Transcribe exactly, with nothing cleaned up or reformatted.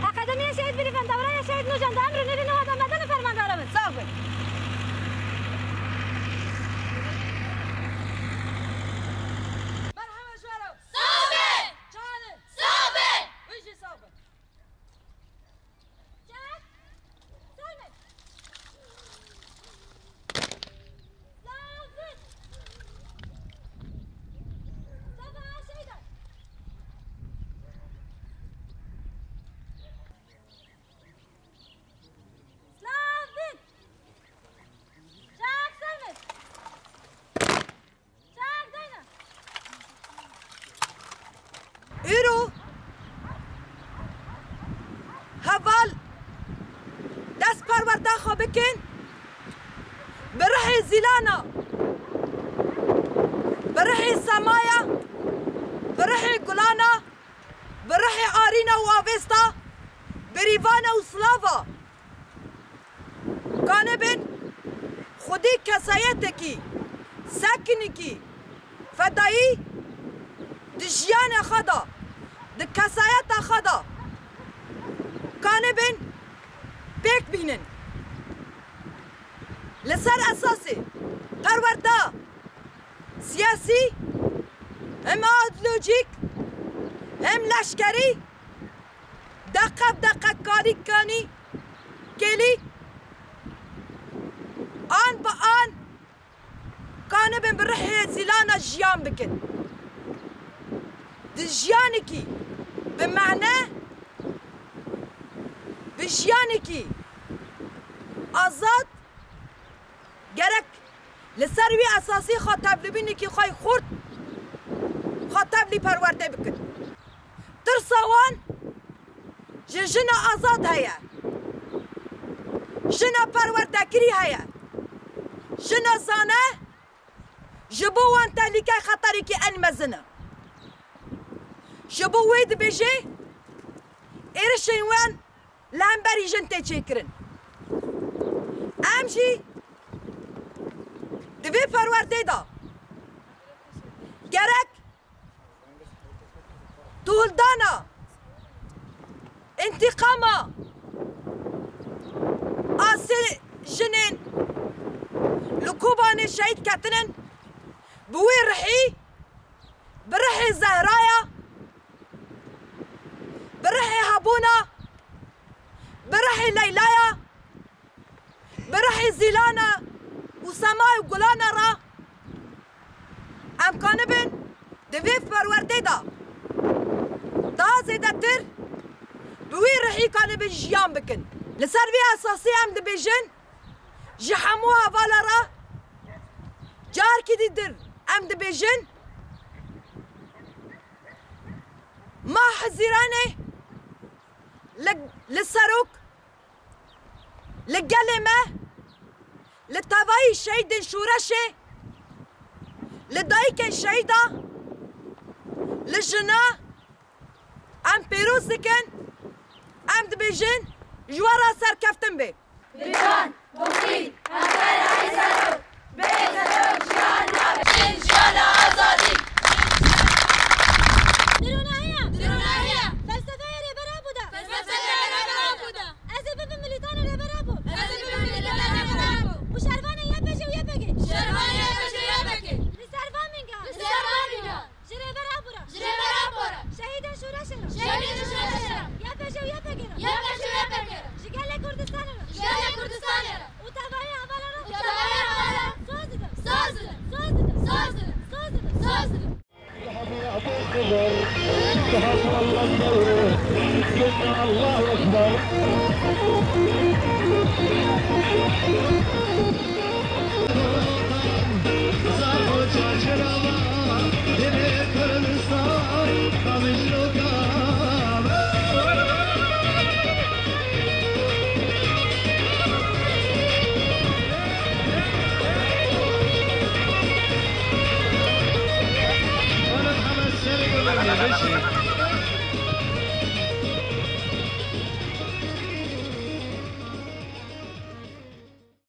Akademiya Şehîd Birîvan, dewraya Şehîd Nûcan da emrû nêrî nûha da medeni fermandara bin. Sağ bin. Merhaba jwara. Sağ bin. Çanin. Sağ bin. Wî jî sağ bin. Çek. Sağ bin. Sağ bin. Sağ bin. Sağ bin. Slavik! Çak Semir! Çak Dayna! Îro heval dest perwerda xwe bikin, bi rihê zîlana, bi rihê semaya, bi rihê gulana, bi rihê arîna û avêsta, birîvana û silava. Kanibin xwedî kesayetekî, sekinikî, fedayî di jiyana xwe de, di kesayeta xwe de kanibin pêk bînin. Li ser esasê perwerda siyasî, hem îdeolojîk, hem leşkerî, deqe bi deqe, kalî kanî, kêlî, an bi an kanibin bi rihê zîlana jiyan bikin. Di jiyanekî bi mane, bi jiyanekî azad, gerek li ser wî esasî xwe tevlibînekî xwe yê xurt, xwe tevlî perwerdê bikin. Tirsa wan ji jina azad heye, jina perwerdekirî heye, jina zane ji bo wan tehlîkeyê xeterekî en mezin e. Ji bo wê dibêje êrişên wan li hemberî jin tê çêkirin. Em jî di vê perwerdê de gerek tuhuldana, întîqama a sê jinên li Kobanê şehîd ketinin, bi wê rihî, bi rihê Zehraya, bi rihê Hebûna, bi rihê Leylaya, bi rihê zîlana û sema û gulana re em kanibin di vê perwerdê de daha zêdetir bi wî rihî kanibin jiyan bikin. Li ser vê esasî em dibêjin ji hemû hevala re carekî dî dir em dibêjin, ma Hezîranê li, li serok li gelê me, li tevayî şehîdên şoreşê, li dayikên şehîda, li jina, em pêroz dikin, em dibêjin ji we re serkeftin bê. Birvan, Bokî, Hevpera Êzerok, bê Êzerok jiyan nabe. Jiyana azadî. Dironahiya. Dironahiya. Felsefeya Rêber Apo da. Felsefeya Rêber Apo da. Ez ê bibim milîtana Rêber Apo. Ez ê bibim milîtana Rêber Apo. Û şervanê Y P J û Y P G. Şervanê Y P J û Y P G. Li ser van mînga. Li ser van mînga. Ji Rêber Apo re. Ji Rêber Apo re. Şehîdên şoreşê re. Şehîdên şoreşê re. Y P J û Y P G re. Y P J û Y P G re. Ji gelê Kurdistanê re. Ji gelê Kurdistanê re. Û tevayê hevala re. Û tevayê hevala re. Soz didim. Soz didim. Soz didim. Soz didim. Soz didim. Soz didim. Allahu Ekber.